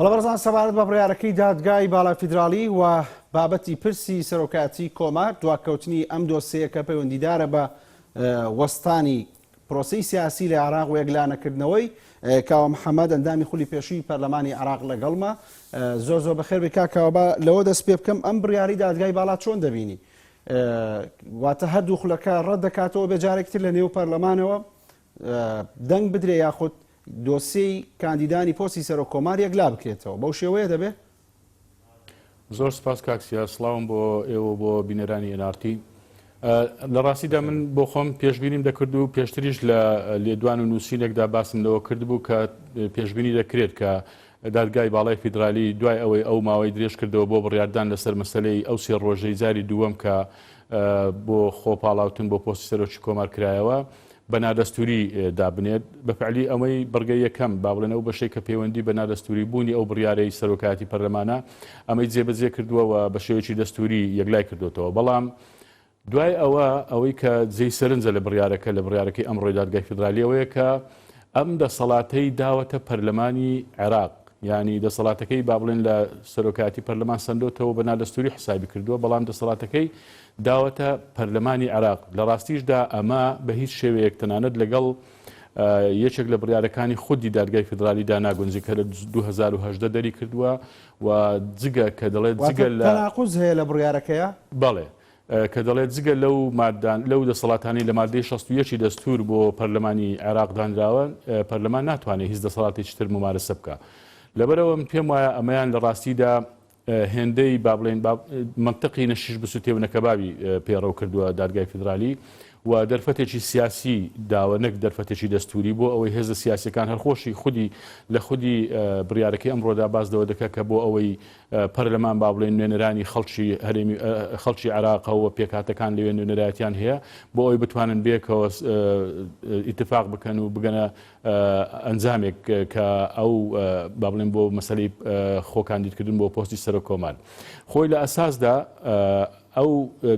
بەڵێ بەڕێزان سەبارەت بە بڕیارەکەی دادگای باڵای فیدراڵی و بابەتی پرسی سەرۆکایەتی کۆمار دواکەوتنی ئەم دۆسیەیە کە پەیوەندیدارە بە وەستانی پرۆسەی سیاسی لە عێراق و یەکلانەکردنەوەی کاوە محەممەد ئەندامی خولی پێشووی پەرلەمانی عێراق لەگەڵمە زۆر زۆر بەخێر بێ کاک کاوە با لەوە دەست پێ بکەم ئەم بڕیاری دادگای باڵا چۆن دەبینی واتە هەردوو خولەکە ڕەت دەکاتەوە بێ جارێکتر لە نێو پەرلەمانەوە دەنگ بدرێ یاخود دۆسیەی کاندیدانی پۆستی سەرۆک کۆمار یەکلا بکرێتەوە بەو شێوەیە دەبێ؟ زۆر سپاس کاک سیا سڵاوم بۆ ئێوە بۆ بینەرانی NRT لە ڕاستیدا من بۆ خۆم پێشبینیم دەکرد و پێشتریش لە لێدوان و نووسینێکدا باسم لەوە کردبوو کە پێشبینی دەکرێت کە دادگای باڵای فیدرالی دوای ئەوەی ئەو ماوەی درێژ کردەوە بۆ بڕیاردان لەسەر مەسەلەی ئەو سێ ڕۆژەی جاری دووەم کە بۆ خۆپاڵاوتن بۆ پۆستی سەرۆکی کۆمار کرایەوە بە نادەستوری دابنێت بە فعلی ئەوەی بڕگەی یەکەم با بڵێن ئەو بەشەی کە پەیوەندی بە نادەستوری بوونی ئەو بڕیارەی سەرۆکایەتی پەرلەمانە ئەمەی جێبەجێ کردووە و بە شێوەیەکی دەستوری یەکلای کردوێتەوە بەڵام دوای ئەوە ئەوەی کە جێی سەرنجە لە بڕیارەکە لە بڕیارەکەی ئەمڕۆی دادگای فیدرالی ئەوەیە کە ئەم دەسەڵاتەی داوەتە پەرلەمانی عێراق یانی دەسەڵاتەکەی با بڵێن لە سەرۆکایەتی پەرلەمان سندۆتەوە بە نادەستوری حسابی کردووە بەڵام دەسەڵاتەکەی داوەتە پەرلەمانی عێراق لە ڕاستیشدا ئەمە بە هیچ شێوەیەک تەنانەت لەگەڵ یەکێک لە بڕیارەکانی خودی دادگای فیدرالیدا ناگونجی کە لە 2010 دەری کردووە و جگە کە دەڵێت جگە لە تەناقوز هەیە لە بڕیارەکەیە؟ بەڵێ کە دەڵێت جگە لەو ماددان لەو دەسەڵاتانەی لە مادەی 61 دەستور بۆ پەرلەمانی عێراق دانراوە پەرلەمان ناتوانێت هیچ دەسەڵاتێکی تر ممارەسە بکە لەبەرەوە من پێم وایە ئەمەیان لە ڕاستیدا هێندەی با بڵێن منطقی نەشیش بسوتێ و نەکەبابی پەیڕەو کردووە دادگای فیدرالی و دەرفەتێکی سیاسی داوە نەک دەرفەتێکی دەستوری بۆ ئەوەی هێزە سیاسیەکان هەر خۆشی خودی لە خودی بڕیارەکەی ئەمڕۆدا باس لەوە دەکات کە بۆ ئەوەی پەرلەمان با بڵێن نوێنەرانی خەڵکی هەرێمی خەڵکی عێراقە و پێکهاتەکان لەوێ نوێنەرایەتیان هەیە بۆ ئەوەی بتوانن بێکەوە ئیتفاق بکەن و بگەنە ئەنجامێک کە ئەو با بڵێن بۆ مەسەلەی خۆکاندیدکردن بۆ پۆستی سەرۆک کۆمار خۆی لە ئەساسدا ئەو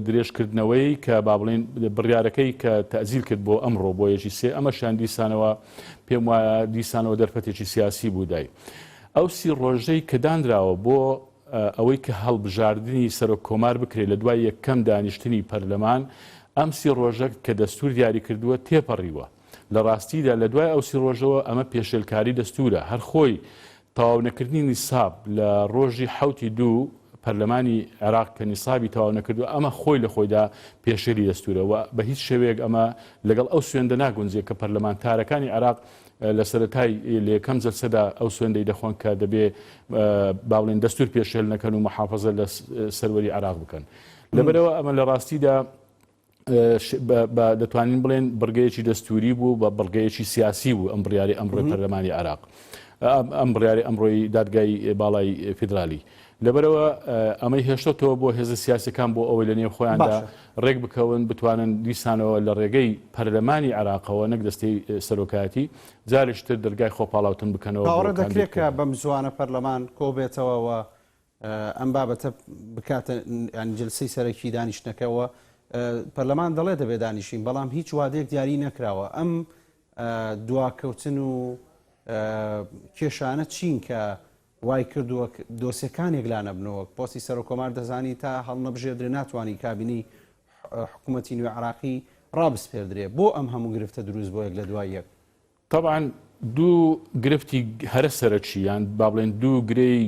درێژکردنەوەی کە با بڵێن بڕیارەکەی کە تەزیل کرد بۆ ئەمڕۆ بۆ یەکی سێ ئەمەشیان دیسانەوە پێم وایە دیسانەوە دەرفەتێکی سیاسی بوو دای ئەو سی ڕۆژەی کە دانراوە بۆ ئەوەی کە هەڵبژاردنی سەرۆک کۆمار بکرێت لە دوای یەکەم دانیشتنی پەرلەمان ئەم سی ڕۆژە کە دەستور دیاری کردووە تێپەڕیوە لە ڕاستیدا لە دوای ئەو سی ڕۆژەوە ئەمە پێشێلکاری دەستورە هەر خۆی تەواونەکردنی نیساب لە ڕۆژی حەوتی دوو پەرلەمانی عێراق کە نیسابی تەواو نەکردووە ئەمە خۆی لە خۆیدا پێشێلی دەستورە و بە هیچ شێوەیەک ئەمە لەگەڵ ئەو سوێندە ناگونجێ کە پەرلەمانتارەکانی عێراق لە سەرەتای لە یەکەم جەلسەدا ئەو سوێندەی دەخۆن کە دەبێ با بڵێن دەستور پێشێل نەکەن و محافظە لە سەروەری عێراق بکەن لەبەرەوە ئەمە لە ڕاستیدا دەتوانین بڵێن بڕگەیەکی دەستوری بوو بە بڕگەیەکی سیاسی بوو ئەم بڕیاری ئەمڕۆی پەرلەمانی عێراق ئەم بڕیاری ئەمڕۆی دادگای باڵای فیدرالی لەبەرەوە ئەمەی هێشتەوە بۆ هێزە سیاسەکان بۆ ئەوەی لە نێو خۆیاندا ڕێک بکەون بتوانن دیسانەوە لە ڕێگەی پەرلەمانی عێراقەوە نەک دەستەی سەرۆکایەتی جارشتر دەرگای خۆپاڵاوتن بکەنەوە باوەڕ دەکرێت کە بەم زوانە پەرلەمان کۆبێتەوە ئەم بابەتە بکاتە ینی جلسەی سەرەکی دانیشتنەکەەوە پەرلەمان دەڵێ دەبێ دانیشین بەڵام هیچ وادەیەک دیاری نەکراوە ئەم دواکەوتن و کێشانە چین کە وای کردووە دۆسیەکان یەکلا نەبنەوە پۆستی سەرۆکۆمار دەزانی تا هەڵنەبژێردرێ ناتوانانی کابینی حکوومەتی نوێ عراقی ڕابسپێردرێ بۆ ئەم هەموو گرفتە دروست بۆ یەک لە دوای یەک تەبعەن دوو گرفتی هەرە سەرەکی یان با بڵێن دوو گرێی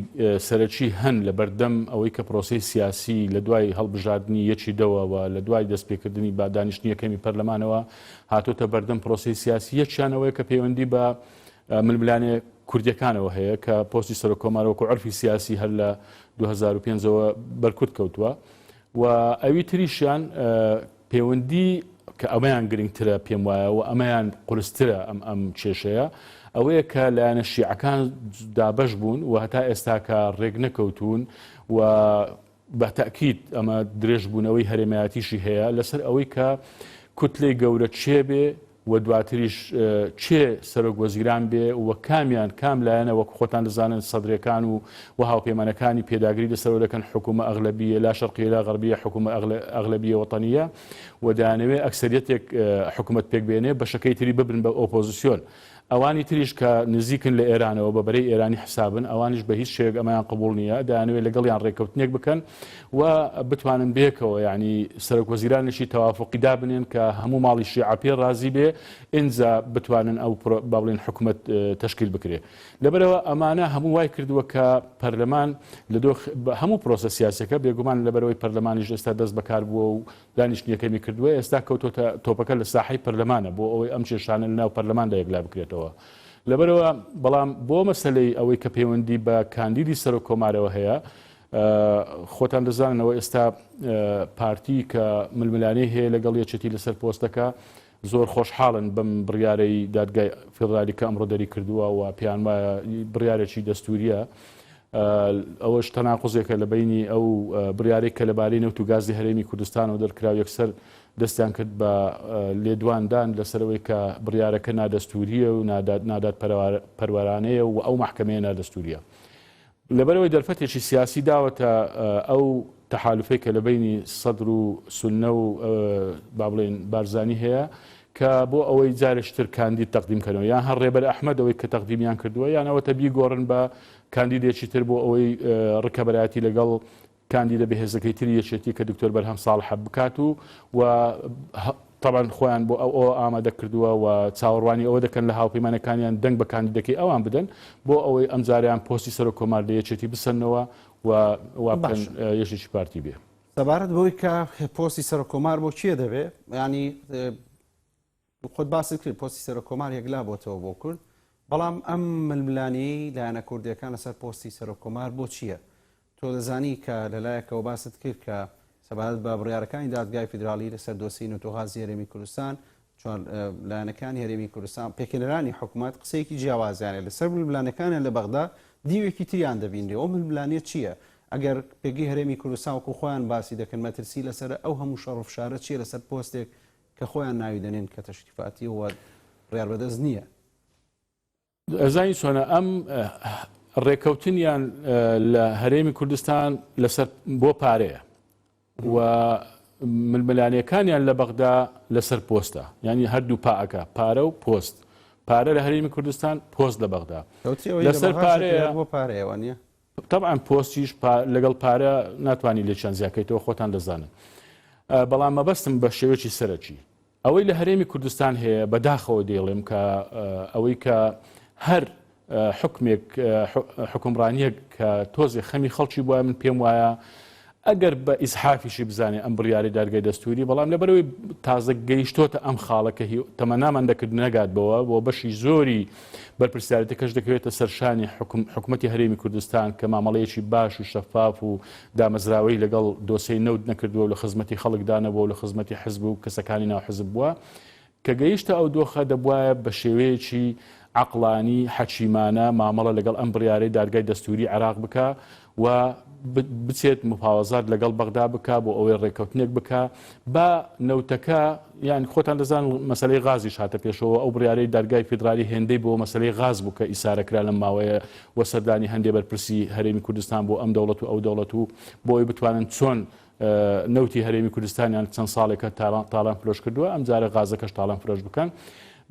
سەرەکی هەن لە بەردەم ئەوەی کە پرۆسەی سیاسی لە دوای هەڵبژاردنی یەکی دەوە و لە دوای دەستپێکردنی با دانیشتنی یەکەمی پەرلەمانەوە هاتۆتە بەردەم پرۆسەی سیاسی یەکیان ئەوەیە کە پەیوەندی بە ململانێ کوردیەکانەوە هەیە کە پۆستی سەرۆک کۆمار وەکو عرفی سیاسی هەر لە 2005ەوە بەرکورد کەوتووە و ئەوی تریشیان پەیوەندی کە ئەمەیان گرنگترە پێم وایە و ئەمەیان قورسترە ئەم ئەم کێشەیە ئەوەیە کە لایەنە شیعەکان دابەش بوون و هەتا ئێستاکە ڕێک نەکەوتوون و بە تەئکید ئەمە درێژبوونەوەی هەرێمایەتیشی هەیە لەسەر ئەوەی کە کوتلەی گەورە کێ بێ و دواتریش کێ سەرۆک وەزیران بێ و کامیان کام لایەنە وەک خۆتان دەزانن سەدرەکان و و هاوپەیمانەکانی پێداگری لەسەرەوە دەکەن حکوومە ئەغلەبیە لا شەرقیە لا غەربیە حکوومە ئەغلەبیە وەتەنیە و دەیانەوێ ئەکسەریەتێک حکوومەت پێک بێنێ بەشەکەی تری ببن بە ئۆپۆزیسیۆن. ئەوانی تریش کە نزیکن لە ئێرانەوە بە بەرەی ئێرانی حسابن ئەوانیش بە هیچ شێوەیەک ئەمەیان قبوڵ نییە، دەیانەوێت لەگەڵیان ڕێککەوتنێک بکەن و بتوانن بێکەوە یانی سەرۆک وەزیرانێکی تەوافقی دابنێن کە هەموو ماڵی شیعە پێ ڕازی بێ ئینجا بتوانن ئەو با بڵێن حکومەت تەشکیل بکرێ. لەبەرئەوە ئەمانە هەموو وای کردووە کە پەرلەمان لە دۆخ هەموو پرۆسە سیاسەکە بێگومان لەبەرئەوەی پەرلەمانیش ئێستا دەست بەکار بووە و دانیشتنی یەکەمی کردووە، ئێستا کەوتۆتە تۆپەکە لە ساحەی پەرلەمانە بۆ ئەوەی ئەم کێشانە لە ناو پەرلەماندا یەکلا بکرێتەوە. لەبەرئەوە بەڵام بۆ مەسەلەی ئەوەی کە پەیوەندی بە کاندیدی سەرۆک کۆمارەوە هەیە، خۆتان دەزانن ئەوە ئێستا پارتی کە ململانێی هەیە لەگەڵ یەکێتی لەسەر پۆستەکە، زۆر خۆشحاڵن بەم بڕیارەی دادگای فیدرالی کە ئەمڕۆ دەری کردووە و پێیان وایە بڕیارێکی دەستوریە. ئەوەش تەناقوزێکە لە بەینی ئەو بڕیارەی کە لەبارەی نەوت و گازی هەرێمی کوردستانەوە دەرکرا و یەکسەر دەستیان کرد بە لێدواندان لەسەرەوەی کە بڕیارەکە نادەستوریە و ناداد پەروەرانەیە و ئەو مەحکەمەیە نادەستوریە. لەبەرئەوەی دەرفەتێکی سیاسی داوەتە ئەو تەحالوفەی کە لە بەینی سەدر و سوننە و با بڵێین بارزانی هەیە کە بۆ ئەوەی جارێکی تر کاندید تەقدیم کەنەوە یان هەر ڕێبەر ئەحمەد ئەوەی کە تەقدیمیان کردووە یان ئەوەتە بیگۆڕن بە کاندیدێکی تر بۆ ئەوەی ڕکەبەرایەتی لەگەڵ کاندیدە بەهێزەکەی تری یەکێتی کە دکتۆر بەرهەم ساڵحە بکات و و تەبعەن خۆیان بۆ ئەو ئەوە ئامادە کردووە و چاوەڕوانی ئەوە دەکەن لە هاوپەیمانەکانیان دەنگ بە کاندیدەکەی ئەوان بدەن بۆ ئەوەی ئەمجارەیان پۆستی سەرۆک کۆمار لە یەکێتی بسەننەوە و وا بکەن باشە. یەکێکی پارتی بێ. سەبارەت بەوەی کە پۆستی سەرۆک کۆمار بۆ کێ دەبێ یانی خۆت باست کرد پۆستی سەرۆک کۆمار یەکلا بۆتەوە بۆ کورد بەڵام ئەم ململانێی لایەنە کوردیەکان لەسەر پۆستی سەرۆک کۆمار بۆ چییە؟ تۆ دەزانی کە لەلایەکەوە باست کرد کە سەبارەت بە بڕیارەکانی دادگای فیدراڵی لەسەر دۆسیەی نەوت و غازی هەرێمی کوردستان چوار لایەنەکانی هەرێمی کوردستان پێکهێنەرانی حکوومەت قسەیەکی جیاوازیانە لەسەر ململانێکانیان لە بەغدا دیوێکی تریان دەبینرێ ئەو ململانێ چییە؟ ئەگەر پێگەی هەرێمی کوردستان وەکو خۆیان باسی دەکەن مەترسی لەسەر ئەو هەموو شەڕ و فشارە چییە لەسەر پۆستێک کە خۆیان ناوی دەنێن کە تەشریفاتی و بڕیار بەدەست نییە. ئەزانی چۆنە ئەم ڕێکەوتنیان لە هەرێمی کوردستان لەسەر بۆ پارەیە و ململانێکانیان لە بەغدا لەسەر پۆستە ینی هەردوو پاکە پارە و پۆست پارە لە هەرێمی کوردستان پۆست لە بەغدا لەسەر پارەیە بۆ پارەیەوە نیە تەبعەن پۆستیش لەگەڵ پارە ناتوانانی لێکیان زیاکەیتەوە خۆتان دەزانن بەڵام مەبەستم بە شێوەیەکی سەرەکی ئەوەی لە هەرێمی کوردستان هەیە بەداخەوە دەیڵێم کە ئەوەی کە هەر حکمێک حکومڕانیەک کە تۆزێ خەمی خەڵکی بووە من پێم وایە ئەگەر بە ئیزحافیشی بزانێ ئەم بڕیارەی دادگای دەستووری، بەڵام لەبەرئەوەی تازە گەیشتۆتە ئەم خاڵە کە تەمەنامان دەکرد نەگات بەوە و بەشی زۆری بەرپرسیارێتەکەش دەکەوێتە سەر شانی حکومەتی هەرێمی کوردستان کە مامەڵەیەکی باش و شەفاف و دامەزراوەیی لەگەڵ دۆسێی نەوت نەکردووە و لە خزمەتی خەڵکدا نەبووە و لە خزمەتی حزب و کەسەکانی ناو حزب بووە. کە گەیشتە ئەو دۆخە دەبوایە بە شێوەیەکی عەقڵانی، حەکیمانە مامەڵە لەگەڵ ئەم بڕیارەی دادگای دەستووری عێراق بکا و بچێت مفاوەزات لەگەڵ بەغدا بکا بۆ ئەوەی ڕێککەوتنێک بکا با نەوتەکە یان خۆتان دەزان مەسەلەی غازیش هاتە پێشەوە ئەو بڕیارەی دادگای فیدرالی هێندەی بۆ مەسەلەی غاز بوو کە ئیسارە کرا لەم ماوەیە و سەردانی هەندێ بەرپرسی هەرێمی کوردستان بۆ ئەم دەوڵەت و ئەو دەوڵەت و بۆ ئەوەی بتوانن چۆن نەوتی هەرێمی کوردستانیان چەند ساڵێکە تاڵان فرۆش کردووە ئەمجارە غازەکەش تاڵان فرۆش بکەن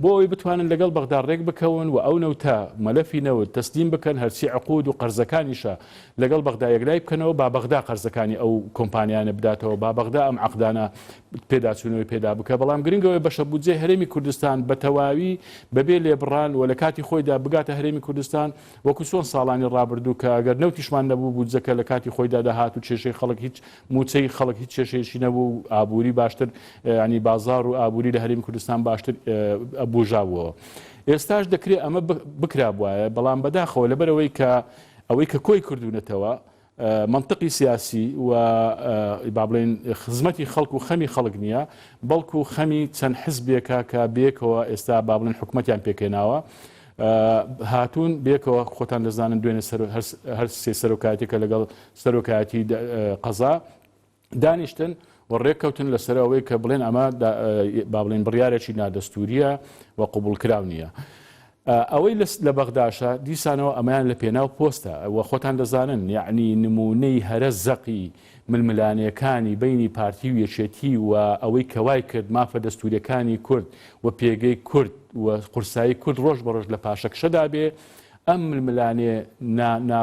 بۆ ئەوەی بتوانن لەگەڵ بەغدا ڕێک بکەون و ئەو نەوتە مەلەفی نەوت تەسلیم بکەن هەرچی عقود و قەرزەکانیشە لەگەڵ بەغدا یەکلای بکەنەوە با بەغدا قەرزەکانی ئەو کۆمپانیانە بداتەوە با بەغدا ئەم عقدانە پێداچوونەوەی پێدا بکە بەڵام گرنگەوەی بەشە بودجەی هەرێمی کوردستان بە تەواوی بەبێ لێبڕان و لە کاتی خۆیدا بگاتە هەرێمی کوردستان وەکو چۆن ساڵانی ڕابردوو کە ئەگەر نەوتیشمان نەبوو بودجەکە لە کاتی خۆیدا دەهات و کێشەی خەڵک هیچ مووچەی خەڵک هیچ کێشەیەکی نەبوو و ئابووری باشتر ینی بازار و ئابووری لە هەرێمی کوردستان باشتر بوژابووەوە. ئێستاش دەکرێت ئەمە بکرابوایە بەڵام بەداخەوە لەبەرەوەی کە ئەوەی کە کۆی کردوونەتەوە مەنتقی سیاسی و با بڵێین خزمەتی خەڵک و خەمی خەڵک نییە، بەڵکو خەمی چەند حزبێکە کە بەیەکەوە ئێستا با بڵێن حکومەتیان پێکهێناوە هاتوون بەیەکەوە خۆتان دەزانن دوێنێ هەر سێ سەرۆکایەتیەکە لەگەڵ سەرۆکایەتی قەزا دانیشتن و ڕێککەوتن لەسەر ئەوەی کە بڵێن ئەمە با بڵێن بڕیارێکی نادەستوریە و قبوڵکراو نییە. ئەوەی لە بەغداشە دیسانەوە ئەمەیان لە پێناو پۆستە و خۆتان دەزانن یەعنی نموونەی هەرە زەقی ململانێکانی بەینی پارتی و یەکێتی و ئەوەی کە وای کرد مافە دەستووریەکانی کورد و پێگەی کورد و قورسایی کورد ڕۆژ بە ڕۆژ لە پاشەکشەدا بێ ئەم ململانێ نا نا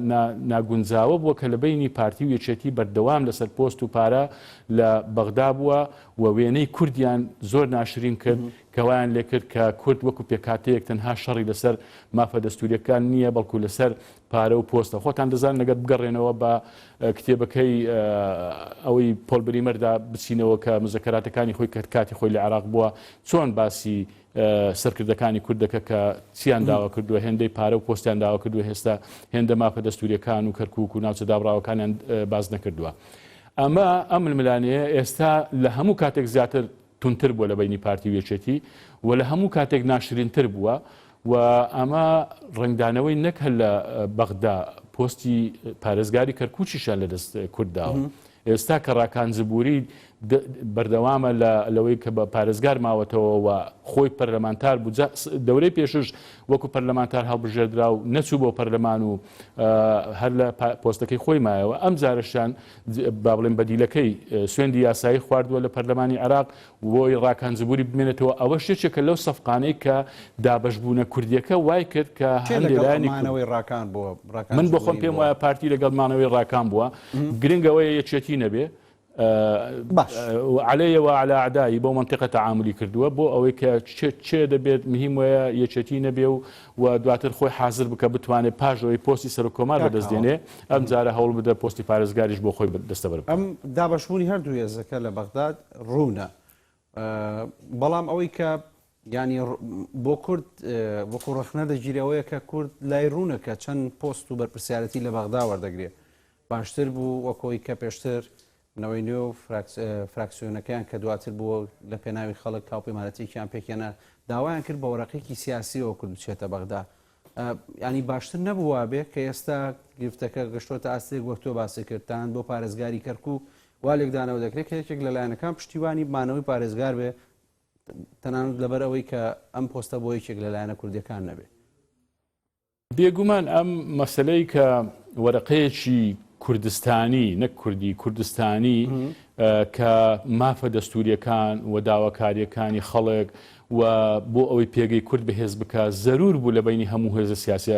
نا ناگونجاوە بووە کە لە بەینی پارتی و یەکێتی بەردەوام لەسەر پۆست و پارە لە بەغدا بووە و وێنەی کوردیان زۆر ناشرین کرد کە وایان لێکرد کە کورد وەکو پێکهاتەیەک تەنها شەڕی لەسەر مافە دەستوریەکان نییە بەڵکو لەسەر پارە و پۆستە. خۆتان دەزانن ئەگەر بگەڕێنەوە بە کتێبەکەی ئەوەی پۆل بریمەردا بچینەوە کە مزەکەراتەکانی خۆی کە کاتی خۆی لە عێراق بووە چۆن باسی سەرکردەکانی کورد دەکە کە چیان داوا کردووە هێندەی پارە و پۆستیان داوا کردووە هێستا هێندە مافە دەستوریەکان و کەرکوک و ناوچە دابڕاوەکانیان باس نەکردووە. ئەمە ئەم ململانێیە ئێستا لە هەموو کاتێک زیاتر توندتر بووە لە بەینی پارتی و یەکێتی و لە هەموو کاتێک ناشرینتر بووە و ئەمە ڕەنگدانەوەی نەک هەر لە بەغدا پۆستی پارێزگاری کەرکووکیشیان لە دەست کورد داوە. ئێستا کە ڕاکان جبوری بەردەوامە لە لەوەی کە بە پارێزگار ماوەتەوە و خۆی پەرلەمانتار بوو دەورەی پێشش وەکو پەرلەمانتار هەڵبژێردرا و نەچوو بۆ پەرلەمان و هەر لە پۆستەکەی خۆی مایەوە ئەم جارەشیان با بڵێن بەدیلەکەی سوێندی یاسایی خواردووە لە پەرلەمانی عێراق بۆی ڕاکان جبوری بمێنێتەوە ئەوەش یەکێکە لەو سەفقانەی کە دابەشبوونە کوردیەکە وای کرد کە کێ هەندێ لەگەڵ لایەنی کورد مانەوەی ڕاکان بووە؟ ڕاکان من بۆ خۆم جبوری پێم بووە؟ وایە پارتی لەگەڵ مانەوەی ڕاکان بووە گرنگ ئەوەیە یەکێتی نەبێ باش. علیە و علی اعدایی بەو مەنتیقە تەعامولی کردووە بۆ ئەوەی کە چێ دەبێت مهم وەیە یەکێتی نەبێ و و دواتر خۆی حازر بکە بتوانێت پاش ئەوەی پۆستی سەرۆک کۆمار کاک بەدەست کاوە. دێنێ ئەم جارە هەوڵ بدە پۆستی پارێزگاریش بۆ خۆی دەستەبەر بکا. ئەم دابەشبوونی هەردوو هێزەکە لە بەغداد ڕوونە بەڵام ئەوەی کە یانی بۆ کورد وەکو ڕەخنە دەگیرێ ئەوەیە کە کورد لای ڕوونە کە چەند پۆست و بەرپرسیارەتی لە بەغدا وەردەگرێ باشتر بوو وەک ئەوەی کە پێشتر نەوەی نوێ و فراکسیۆنەکەیان کە دواتر بووە لە پێناوی خەڵک هاوپەیمانەتێکیان پێکهێنا داوایان کرد بە وەرەقێکی سیاسیەوە کورد بچێتە بەغدا ینی باشتر نەبوو وابێ کە ئێستا گرفتەکە گەشتۆتە ئاستێک وەک تۆ باسی کرد تان بۆ پارێزگاری کەرکک وا لێکدانەوە دەکرێت کە یەکێک لە لایەنەکان پشتیوانی مانەوەی پارێزگار بێ تەنانەت لەبەر ئەوەی کە ئەم پۆستە بۆ یەکێک لە لایەنە کوردیەکان نەبێ. بێگومان ئەم مەسەلەی کە وەرەقەیەکی کوردستانی نەک کوردی کوردستانی کە مافە دەستوریەکان و داواکاریەکانی خەڵک و بۆ ئەوەی پێگەی کورد بەهێز بکە زەرور بوو لە بینی هەموو هێزە سیاسە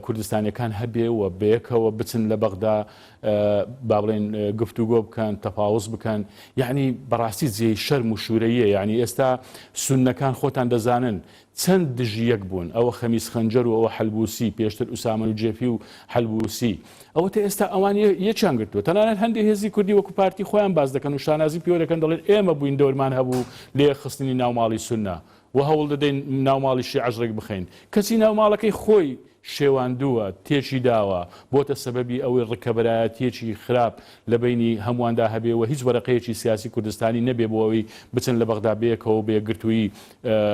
کوردستانیەکان هەبێ و بەیەکەوە بچن لە بەغدا با بڵێن گفتوگۆ بکەن تەفاوز بکەن یعنی بەڕاستی جێی شەرم و شوورەیە یعنی ئێستا سوننەکان خۆتان دەزانن چەند دژی یەک بوون، ئەوە خەمیس خەنجەر و ئەوە حەلبوسی، پێشتر ئوسامە نوجێفی و حەلبوسی، ئەوەتە ئێستا ئەوان یەکیان گرتووە. تەنانەت هەندێ هێزی کوردی وەکو پارتی خۆیان باس دەکەن و شانازی پێوە دەکەن دەڵێن ئێمە بووین دەورمان هەبوو لە یەکخستنی ناو ماڵی سوننە و هەوڵ دەدەین ناو ماڵی شیعەش ڕێک بخەین. کەچی ناو ماڵەکەی خۆی شێواندووە، تێکی داوە، بۆتە سەبەبی ئەوەی ڕکەبەرایەتییەکی خراپ لە بەینی هەموواندا هەبێ و هیچ وەرەقەیەکی سیاسی کوردستانی نەبێ بۆ ئەوەی بچن لە بەغدا بەیەکەوە و بە یەکگرتوویی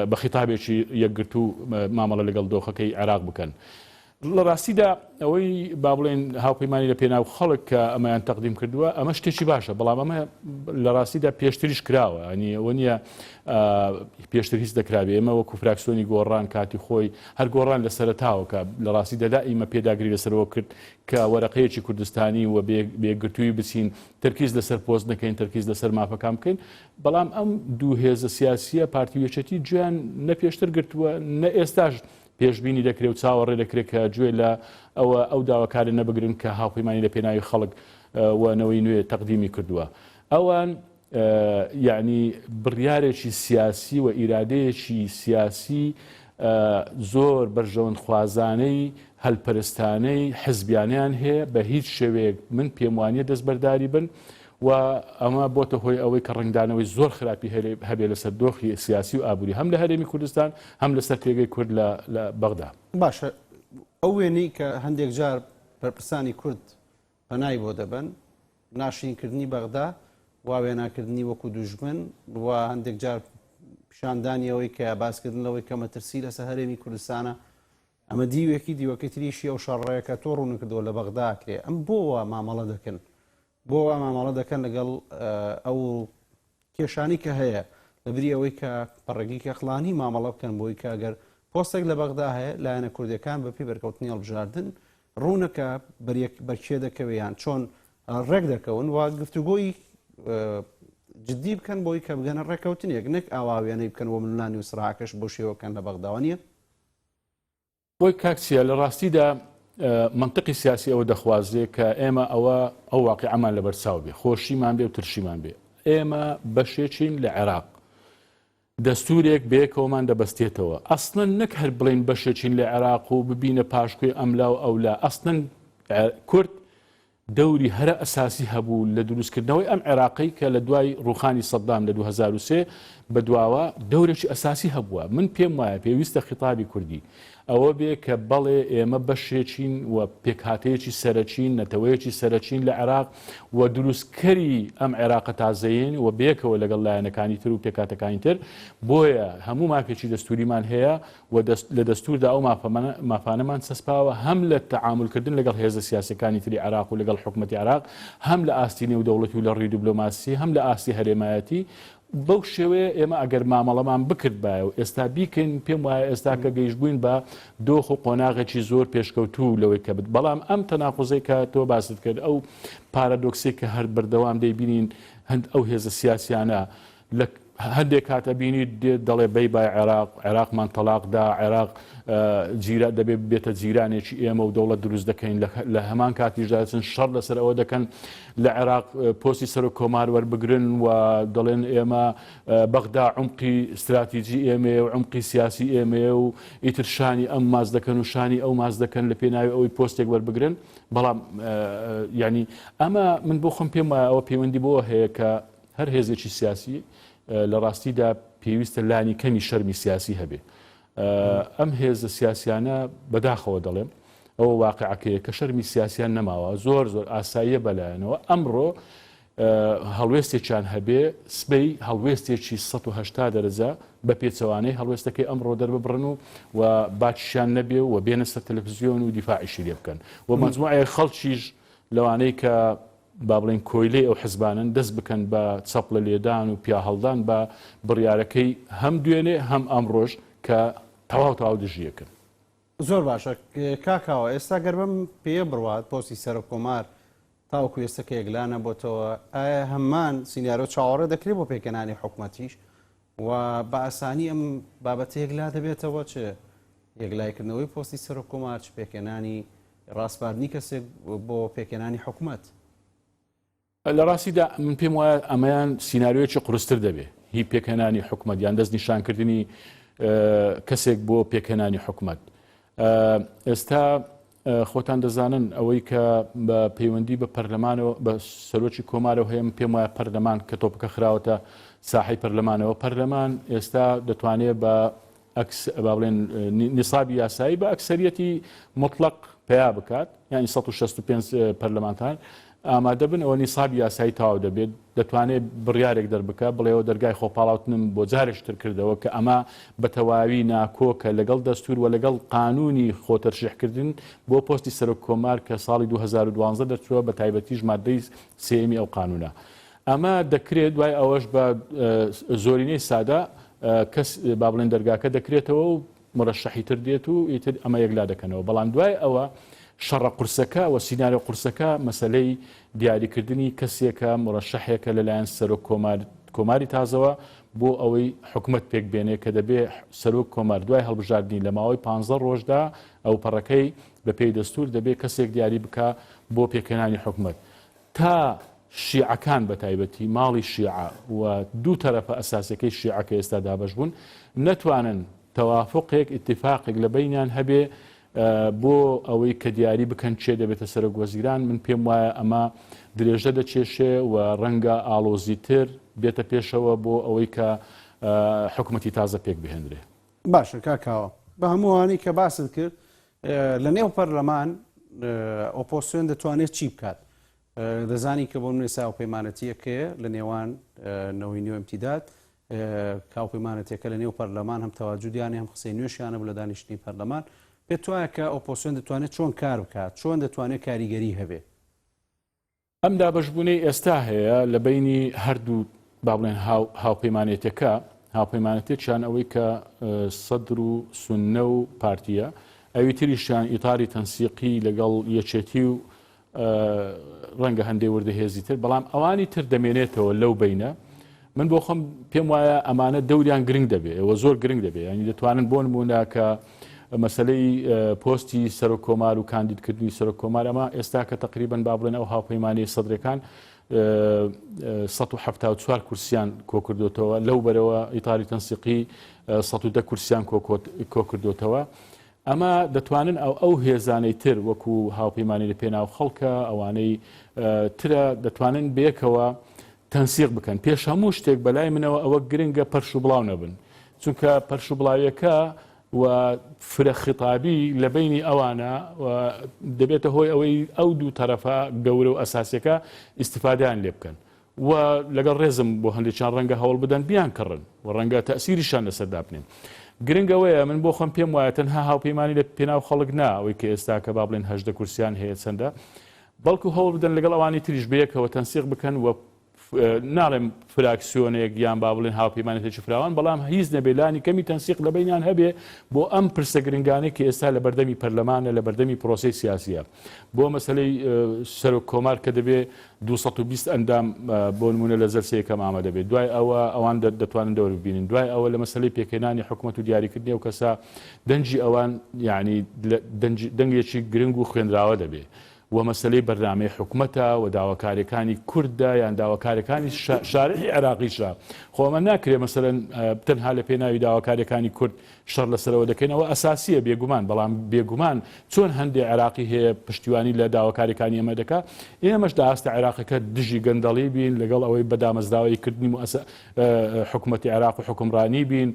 بە خیتابێکی یەکگرتوو مامەڵە لەگەڵ دۆخەکەی عێراق بکەن. لە ڕاستیدا ئەوەی با بڵێین هاوپەیمانی لە پێناو خەڵک کە ئەمەیان تەقدیم کردووە ئەمە شتێکی باشە، بەڵام ئەمە لە ڕاستیدا پێشتریش کراوە، یانی ئەوە نییە پێشتر هیچ نەکرابێ. ئێمە وەکو فراکسیۆنی گۆڕان کاتی خۆی هەر گۆڕان لە سەرەتاوە کە لە ڕاستیدا دائیمە پێداگری لەسەرەوە کرد کە وەرەقەیەکی کوردستانی و بە یەکگرتوویی بچین، تەرکیز لەسەر پۆست نەکەین، تەرکیز لەسەر مافەکان بکەین، بەڵام ئەم دوو هێزە سیاسییە پارتی و یەکێتی گوێیان نە پێشتر گرتووە نە ئێستاش پێشبینی دەکرێت و چاوەڕێ دەکرێت کە گوێ لە ئەوە ئەو داواکارە نەبگرن کە هاوپەیمانی لە پێناوی خەڵک و نەوەی نوێ تەقدیمی کردووە. ئەوان یەعنی بڕیارێکی سیاسی و ئیرادەیەکی سیاسی زۆر بەرژەوەندخوازانەی هەلپەرستانەی حزبیانەیان هەیە بە هیچ شێوەیەک من پێم وانیە دەستبەرداری بن و ئەمە بۆتە هۆی ئەوەی کە ڕەنگدانەوەی زۆر خراپی هەبێ لەسەر دۆخی سیاسی و ئابووری هەم لە هەرێمی کوردستان هەم لەسەر پێگەی کورد لە بەغدا. باشە ئەو وێنەی کە هەندێک جار بەرپرسانی کورد پەنای بۆ دەبەن، ناشرینکردنی بەغدا و وێناکردنی وەکو دوژمن و هەندێک جار پیشاندانی ئەوەی کە باسکردن لەوەی کە مەترسی لەسەر هەرێمی کوردستانە، ئەمە دیوێکی، دیوەکەی تریشی ئەو شەڕەیە کە تۆ ڕوونکردەوە لە بەغدا کرێ. ئەم بۆ وا مامەڵە دەکەن؟ بۆ وا مامەڵە دەکەن لەگەڵ ئەو کێشانی کە هەیە لەبری ئەوەی کە بە ڕێگەی کەقڵانی مامەڵە بکەن بۆی کە ئەگەر پۆستێک لە بەغدا هەیە، لایەنە کوردیەکان بەپێی بەرکەوتنی هەڵبژاردن ڕوونە کە بەریەک بەرکێ دەکەوێ یان چۆن ڕێک دەکەون و گفتوگۆی جدی بکەن بۆی کە بگەنە ڕێککەوتنێک نەک ئاوا وێنەی بکەن و ململانی و سراکەش بۆ شێوەکەن لە بەغداوە نییە؟ بۆی کاک چیا لە ڕاستیدا مەنتقی سیاسی ئەوە دەخوازێ کە ئێمە ئەوە ئەو واقیعەمان لەبەرچاو بێ، خۆشیمان بێ و ترشیمان بێ. ئێمە بەشێکین لە عێراق. دەستوورێک بەیەکەوەمان دەبەستێتەوە. ئەسڵەن نەک هەر بڵێین بەشێکین لە عێراق و ببینە پاشکۆی ئەملا و ئەولا، ئەسڵەن کورد دەوری هەرە ئەساسی هەبوو لە دروستکردنەوەی ئەم عێراقەی کە لە دوای ڕووخانی سەدام لە 2003 بەدواوە دەورێکی ئەساسی هەبووە. من پێم وایە پێویستە خیتابی کوردی ئەوە بێ کە بەڵێ ئێمە بەشێکین و پێکهاتەیەکی سەرەکین، نەتەوەیەکی سەرەکین لە عێراق و دروستکەری ئەم عێراقە تازەیەین و بەیەکەوە لەگەڵ لایەنەکانی تر و پێکهاتەکانی تر، بۆیە هەموو مافێکی دەستووریمان هەیە و لە دەستووردا ئەو مافانەمان چەسپاوە هەم لە تەعامولکردن لەگەڵ هێزە سیاسیەکانی تری عێراق و لەگەڵ حکومەتی عێراق، هەم لە ئاستی نێودەوڵەتی و لە ڕووی دیبلۆماسی، هەم لە ئاستی هەرێمایەتی. بەو شێوەیە ئێمە ئەگەر مامەڵەمان بکردبایە و ئێستا بیکەین، پێم وایە ئێستا کە گەیشتبووین بە دۆخ و قۆناغێکی زۆر پێشکەوتوو لەوەی کە بت. بەڵام ئەم تەناقوزەی کە تۆ باست کرد، ئەو پارادۆکسەی کە هەر بەردەوام دەیبینین، هەند ئەو هێزە سیاسیانە لە هەندێک کات ئەبینیت دێت دەڵێ بەی بای عێراق، عێراقمان تەلاق دا، عێراق جیرا دەبێ ببێتە جیرانێکی ئێمە و دەوڵەت دروست دەکەین، لە هەمان کاتیشدا دەچن شەڕ لەسەر ئەوە دەکەن لە عێراق پۆستی سەرۆک کۆمار وەربگرن و دەڵێن ئێمە بەغدا عمقی استراتیجی ئێمەیە و عمقی سیاسی ئێمەیە و ئیتر شانی ئەم ماز دەکەن و شانی ئەو ماز دەکەن لە پێناوی ئەوەی پۆستێک وەربگرن. بەڵام یعنی ئەمە من بۆ خۆم پێم وایە ئەوە پەیوەندی بۆ هەیە کە هەر هێزێکی سیاسی لە ڕاستیدا پێویستە لانی کەمی شەرمی سیاسی هەبێ. ئەم هێزە سیاسیانە بەداخەوە دەڵێم ئەوە واقعەکەیە کە شەرمی سیاسیان نەماوە، زۆر زۆر ئاساییە بەلایەنەوە ئەمڕۆ هەڵوێستێکیان هەبێ سبەی هەڵوێستێکی 180 دەرەجە بە پێچەوانەی هەڵوێستەکەی ئەمڕۆ دەرببڕن و و باکیشیان نەبێ و بێنە سەر تەلەفزیۆن و دیفاعیشی لێ بکەن و مەجموعەیە خەڵکیش لەوانەی کە با بڵێین کۆیلەی ئەو حزبانەن دەست بکەن بە چەپڵە لێدان و پیاهەڵدان بە بڕیارەکەی هەم دوێنێ هەم ئەمڕۆش کە تەواو تەواو دژی یەکن. زۆر باشە کاک کاوە ئێستا گەر بەم پێیە بڕوات پۆستی سەرۆک کۆمار تاوەکو ئێستا کە یەکلا نەبۆتەوە ئایا هەمان سیناریۆ چاوەڕێ دەکرێت بۆ پێکهێنانی حکومەتیش و بە ئاسانی ئەم بابەتە یەکلا دەبێتەوە چ یەکلایکردنەوەی پۆستی سەرۆک کۆمار چ پێکهێنانی ڕاسپاردنی کەسێک بۆ پێکهێنانی حکومەت. لە ڕاستیدا من پێم وایە ئەمەیان سیناریۆیەکی قورستر دەبێ هی پێکهێنانی حکومەت یان دەستنیشانکردنی کەسێک بۆ پێکهێنانی حکومەت. ئێستا خۆتان دەزانن ئەوەی کە بە پەیوەندی بە پەرلەمانەوە بە سەرۆکی کۆمارەوە هەیە من پێم وایە پەرلەمان کە تۆپەکە خراوەتە ساحەی پەرلەمانەوە پەرلەمان ئێستا دەتوانێت بە با بڵێن نیسابی یاسایی بە ئەکسەریەتی مطلق پیا بکات یعنی 165 پەرلەمانتار ئامادە بن ئەوە نیسابی یاسایی تەواو دەبێت دەتوانێت بڕیارێک دەربکە بڵێەوە دەرگای خۆپاڵاوتنم بۆ جارێکتر کردەوە کە ئەمە بە تەواوی ناکۆکە لەگەڵ دەستور و لەگەڵ قانونی خۆتەرشیحکردن بۆ پۆستی سەرۆک کۆمار کە ساڵی 2012 دەرچووە بە تایبەتیش مادەی سێیەمی ئەو قانونە ئەمە دەکرێت دوای ئەوەش بە زۆرینەی سادە کەس با بڵێن دەرگاکە دەکرێتەوە و مرەشەحی تر دێت و ئیتر ئەمە یەکلا دەکەنەوە بەڵام دوای ئەوە شەڕە قورسەکە و سیناریۆ قورسەکە مەسەلەی دیاریکردنی کەسێکە مرەشەحێکە لەلایەن سەرۆک کۆمار کۆماری تازەوە بۆ ئەوەی حکومەت پێک بێنێ کە دەبێ سەرۆک کۆمار دوای هەڵبژاردنی لە ماوەی 15 ڕۆژدا ئەو پەڕەکەی بە پێی دەستور دەبێ کەسێک دیاری بکا بۆ پێکهێنانی حکومەت تا شیعەکان بە تایبەتی ماڵی شیعە و دوو تەرەفە ئەساسیەکەی شیعە کە ئێستا دابەش بوون نەتوانن تەوافقێک ئیتفاقێک لە بەینیان هەبێ بۆ ئەوەی کە دیاری بکەن کێ دەبێتە سەرۆک وەزیران من پێم وایە ئەمە درێژە دەکێشێ و ڕەنگە ئاڵۆزیتر بێتە پێشەوە بۆ ئەوەی کە حکومەتی تازە پێک بهێنرێ. باشە کاک کاوە بە هەموو ئەوانەی کە باست کرد لە نێو پەرلەمان ئۆپۆسیۆن دەتوانێت چی بکات دەزانی کە بۆ نوێسا هاوپەیمانەتیەکەیە لە نێوان نەوەی نوێ ئیمتیداد هاوپەیمانەتیەکە لە نێو پەرلەمان هەم تەواجودیانە هەم قسەی نوێشیانە بوو لە دانیشتنی پەرلەمان پێت وایە کە ئۆپۆسیۆن دەتوانێت چۆن کار بکات چۆن دەتوانێت کاریگەری هەبێ؟ ئەم دابەشبوونەی ئێستا هەیە لە بەینی هەردوو با بڵێن هاوپەیمانێتەکە. هاوپەیمانەتێکیان ئەوەی کە سەدر و سوننە و پارتییە، ئەوی تریشیان ئیتاری تەنسیقی لەگەڵ یەکێتی و ڕەنگە هەندێ وردە هێزی تر، بەڵام ئەوانی تر دەمێنێتەوە لەو بەینە. من بۆ خۆم پێم وایە ئەمانە دەوریان گرنگ دەبێ و زۆر گرنگ دەبێ، یانی دەتوانن بۆ نموونە کە مەسەلەی پۆستی سەرۆک کۆمار و کاندیدکردنی سەرۆک کۆمار ئەمە ئێستا کە تەقریبەن با بڵێن ئەو هاوپەیمانیی سەدرەکان 174 کورسیان کۆکردوتەوە لەو بەرەوە ئیتاری تەنسیقی 110 کورسیان کۆکردوتەوە ئەمە دەتوانن ئەو ئەو هێزانەی تر وەکو هاوپەیمانی لە پێناو خەڵکە ئەوانەی ترە دەتوانن بێکەوە تەنسیق بکەن پێش هەموو شتێک بەلای منەوە ئەوە گرنگە پەرش و بڵاو نەبن چونکە پەرش و بڵاویەکە و فرە خیتابی لە بەینی ئەوانە و دەبێتە هۆی ئەوەی ئەو دوو تەرەفە گەورە و ئەساسیەکە ئیستیفادەیان لێ بکەن و لەگەڵ ڕێزم بۆ هەندێکیان ڕەنگە هەوڵ بدەن بیانکڕن و ڕەنگە تەئسیریشیان لەسەر دابنێن. گرنگ ئەوەیە من بۆ خۆم پێم وایە تەنها هاوپەیمانی لە پێناو خەڵک نا ئەوەی کە ئێستا کە با بڵێن 18 کورسیان هەیە چەندە بەڵکو هەوڵ بدەن لەگەڵ ئەوانی تریش بەیەکەوە تەنسیق بکەن و ناڵێم فراکسیۆنێک یان با بڵێن هاوپەیمانێتێکی فراوان، بەڵام هیچ نەبێ لانی کەمی تەنسیق لە بەینیان هەبێ بۆ ئەم پرسە گرنگانەی کە ئێستا لە بەردەمی پەرلەمانە، لە بەردەمی پرۆسەی سیاسییە. بۆ مەسەلەی سەرۆک کۆمار کە دەبێ 220 ئەندام بۆ نموونە لە جەلسەی یەکەم ئامادە بێت، دوای ئەوە ئەوان دەتوانن دەور ببینن، دوای ئەوە لە مەسەلەی پێکهێنانی حکومەت و دیاریکردنی ئەو کەسە دەنگی ئەوان یانی دەنگێکی گرنگ و خوێنراوە دەبێ. و مەسەلەی بەرنامەی حکومەتە و داواکاریەکانی کوردە یان داواکاریەکانی شارعی عێراقیشە. خۆ ئەمە ناکرێ مەسەلەن تەنها لە پێناوی داواکاریەکانی کورد شەڕ لەسەرەوە دەکەین، ئەوە ئەساسیە بێگومان، بەڵام بێگومان چۆن هەندێ عێراقی هەیە پشتیوانی لە داواکاریەکانی ئێمە دەکا، ئێمەش لە ئاستە عێراقەکە دژی گەندەڵی بین، لەگەڵ ئەوەی بە دامەزراوەیی کردنی موئەسە حکومەتی عێراق و حوکمڕانی بین،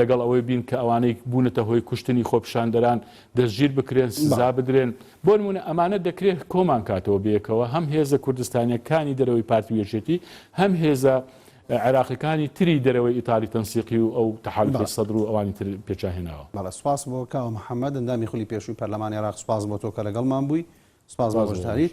لەگەڵ ئەوەی بین کە ئەوانەی بوونەتە هۆی کوشتنی خۆپیشاندەران دەستگیر بکرێن، سزا بدرێن. بۆ نموونە ئەمانە دەکرێت کۆمان کاتەوە بەیەکەوە هەم هێزە کوردستانیەکانی دەرەوەی پارتی و یەکێتی هەم هێزە عێراقیەکانی تری دەرەوەی ئیتاری تەنسیقی و ئەو تەحالوفی سەدر و ئەوانی تر پێکیان هێناوە. بەڵێ سوپاس بۆ کاوە محەمەد ئەندامی خولی پێشووی پەرلەمانی عێراق سوپاس بۆ تۆ کە لەگەڵمان بووی سوپاس بۆ بەشداریت.